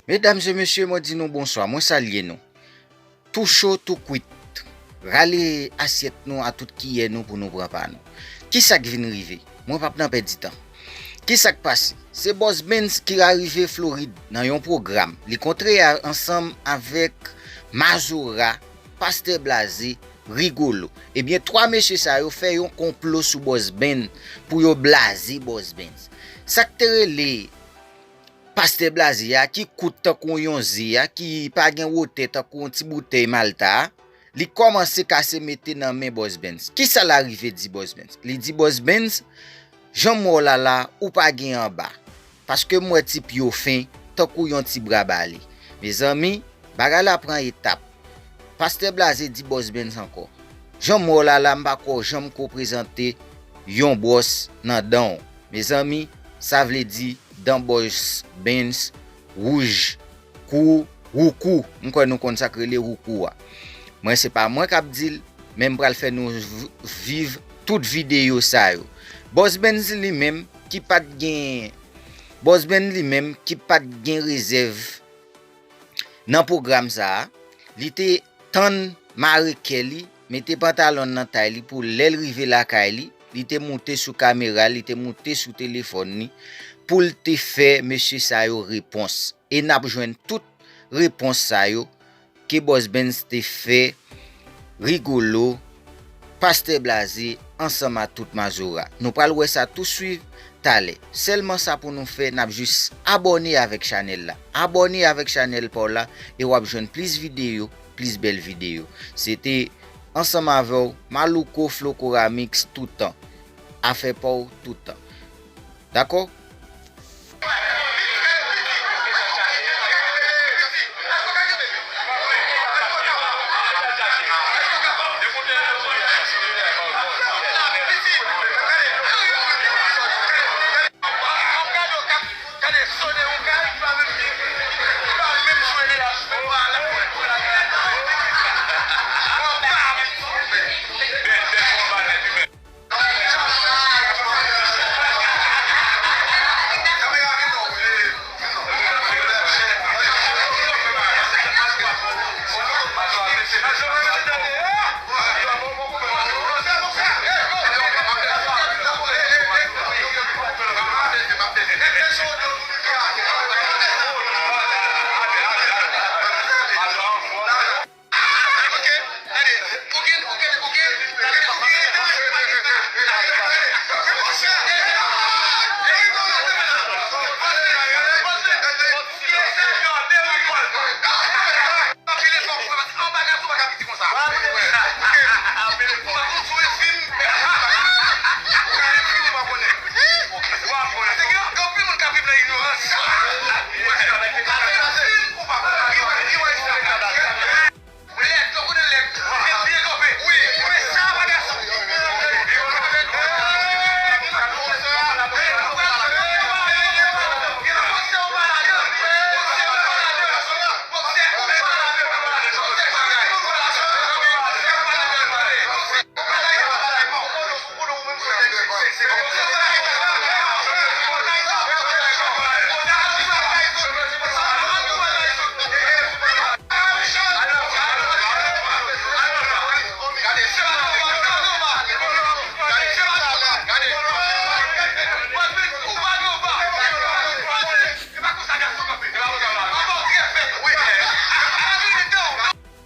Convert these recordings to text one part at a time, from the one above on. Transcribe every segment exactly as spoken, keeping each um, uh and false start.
Medam e mesye, mwen di nou bonswa, mwen salye nou. Tou cho, tou kwit. Rale asyèt nou a tout kiyè nou pou nou pran pa nou. Kisa k vin rive? Mwen p ap nan pèdi tan. Kisa k pase? Se Bòs Benz ki arive Florid nan yon pwogram. Li kontre a- ansanm avèk Mazora, Pastè Blaze, Rigolo. Ebyen, twa mesye sa yo fè yon konplo sou Bòs Benz pou yo blaze Bòs Benz. Sa k te rele Pastè Blaze a, ki kout tankou yon ze a, ki pa gen wotè tankou yon ti boutèy Malta a, li kòmanse kase mete nan men Bòs Benz. Kisa l arive di Bòs Benz? Li di Bòs Benz, jan m wè w la la, ou pa gen anba. Paske m wè ti pye w fen, tankou yon ti bra bale. Mezanmi, bagay la pran etap. Pastè Blaze di Bòs Benz ankò, jan m wè w la la, m pa kwè w janm ko prezante yon bwòs nan dan w. Mezanmi, sa vle di dan Bòs Benz wouj kou woukou. M kwè nou konn sa k rele woukou a. Mwen, se pa mwen k ap di l, men m pral fè nou v- viv tout videyo sa yo. Bòs Benz li menm ki pa t gen Bòs Benz li menm ki pa t gen rezèv nan pwogram sa a, li te tann mare kè li, mete pantalon nan tay li pou lè l rive lakay li, li te moute sou kamera, li te moute sou telefòn li pou l te fè mesye sa yo repons. E n ap jwenn tout repons sa yo ke Bòs Benz te fè Rigolo, Pastè Blaze ansanm a tout Mazora. Nou pral wè sa tou swiv talè. Sèlman sa pou nou fè, n ap jis abòne avèk chanèl la. Abòne avèk chanèl pa w la e w ap jwenn plis videyo, plis bèl videyo. Se te ansanm avè w, Malouko Flocora Mix toutan. Afè pa w toutan. Dakò?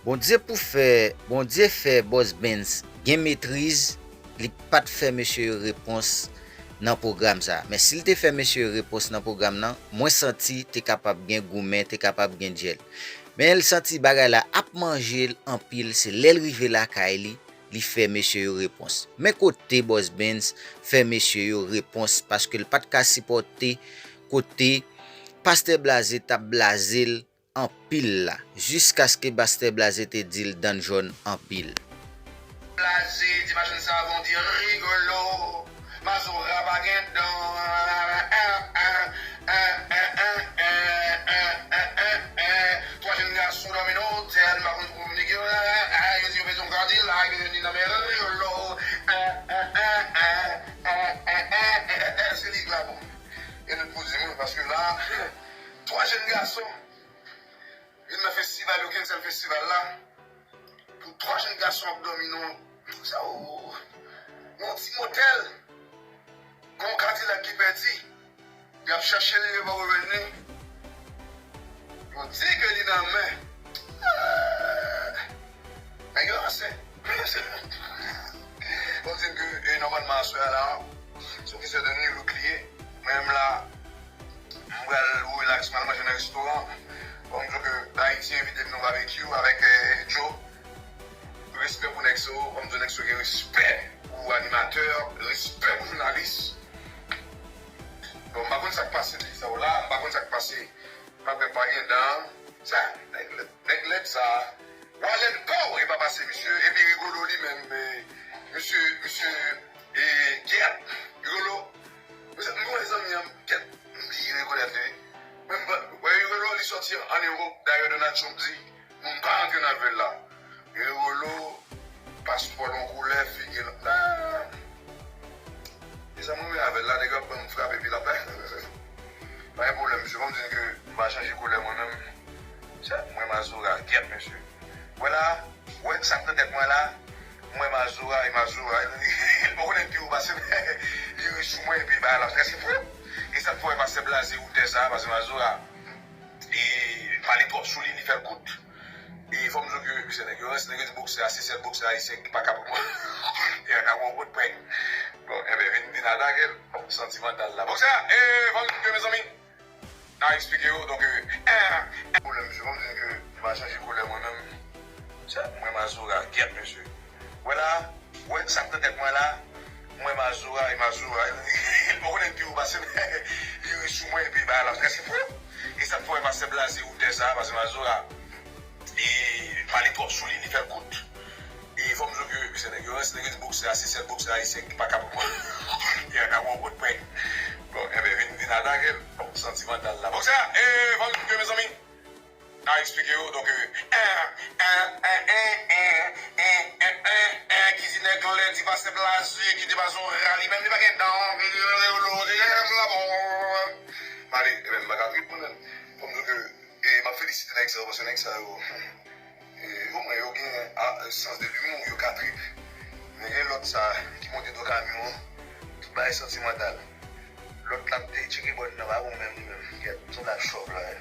Bondye pou fè, Bondye fè Bòs Benz gen metriz, li pa t fè mesye yo repons nan pwogram sa. Men si l te fè mesye yo repons nan pwogram nan, mwen santi te kapab gen goumen, te kapab gen dyèl. Men l santi bagay la ap manje l anpil, se lè l rive lakay li, li fè mesye yo repons. Men kote Bòs Benz fè mesye yo repons, paske l pa t ka sipòte kote Pastè Blaze t ap blaze l anpil la, jiskaske Pastè Blaze te di l dan jòn anpil. Blaze, di machann savon, di Rigolo, Mazora pa gen dan. Twa jèn gason dòmi nan otèl, m pa konn pou nèg yo, yo di yo bezwen yon Kadilak, yo di nan men Rigolo. Se lig la bon. E nou poze nou, paske la, twa jèn gason, Vin nan festival yo, cancel festival la. Pou twa jèn gason ap dòmi nan sa, o, nan ti motèl. Gon Kadilak ki pèdi. Y ap chache li, yo poko jwenn li. Yo di ke li nan men. Ah, nèg yo ranse. Bon, di ke, e, nòmalman, aswè a la, se yon kesyon de nuit li ye. Mwen menm la, m pral relax, m al manje nan restoran. Bon, m di w ke Ayiti envite m nan babekyou avèk, eh, Joe. Respè pou nèg sa yo, bon, m di w nèg sa yo gen respè pou animatè, respè pou jounalis. Bon, m pa konn sa k pase peyi sa yo la, m pa konn sa k pase. M pa kwè pa gen dan, sa, nèg lèd, nèg lèd sa. Walèn paw, e pa pase misye, epi Rigolo li menm, eh, misye, misye, eh, Gèt, Rigolo, misye, m wè zanmi an, Gèt, m bliye rekonèt li. Men m pa, wè Rigolo, li sòti an Ewòp, dayè Donald Trump di, moun pa rantre nan vil la. Rigolo, paspò l yon koulè, figi l, ah! E sa mwen menm avè l la, nèg ap ban m frap epi l ap, pa gen pwoblèm, mesye, ban m di n ke m pa chanje koulè mwen menm. Sa, mwen Mazora, Gèt, mesye. Wè la, wè sa k nan tèt mwen la, mwen Mazora, e Mazora, li poko nèg pi wo pase m, li ri sou mwen, epi bagay la, prèske frap. E sa k fè w wè pastè blaze ou tè sa, pase Mazora, e pale twòp sou li, li fè l kout. E fò m di w ke, mesye, nèg yo ranse, nèg yo di boksè a, se sèl boksè ayisyen ki pa ka pran, ki pa ka pran yon kout pwen. Bon, enben, vin, vin atake l. Santimantal la. Boksè a, e, fò m di w ke, mezanmi, n a eksplike yo, donk, e, en, en, pwoblèm, mesye, fò m di w ke m pa chanje koulè mwen menm. Sa, mwen Mazora, Gèt, mesye. Wè la, wè sa k nan tèt mwen la, mwen Mazora, e Mazora, li poko nèg pi wo pase m, li ri sou mwen, epi bagay la, prèske frap. E sa k fè w wè pastè blaze ou tè sa, pase Mazora, e pale twòp sou li, li fè l kout. E fò m di w ke, mesye, nèg yo ranse, nèg yo di boksè a, se sèl boksè ayisyen ki pa ka pran, ki pa ka pran yon kout pwen. Bon, enben, vin, vin atake l. Santimantal la. Boksè a, e, fò m di w ke, mezanmi, n a eksplike yo, donk, e, en, en, ki di nèg lèd, di pastè blaze, ki di pase yon ra, li menm li pa gen dan, li, li, li, li, li, li, la, bon. M ale, e, m pa ka trip mwen menm. Fò m di w ke, e, m ap felisite nèg sa yo, paske nèg sa yo, e, omwen yo gen, a, sans de l'humour, yo ka trip. Men gen lòt sa, ki monte do kamyon an, tout bagay santimantal. Lòt la ap te tcheke bòn nan, pa bon menm li menm. Gèt, se yon bagay chòv la, e.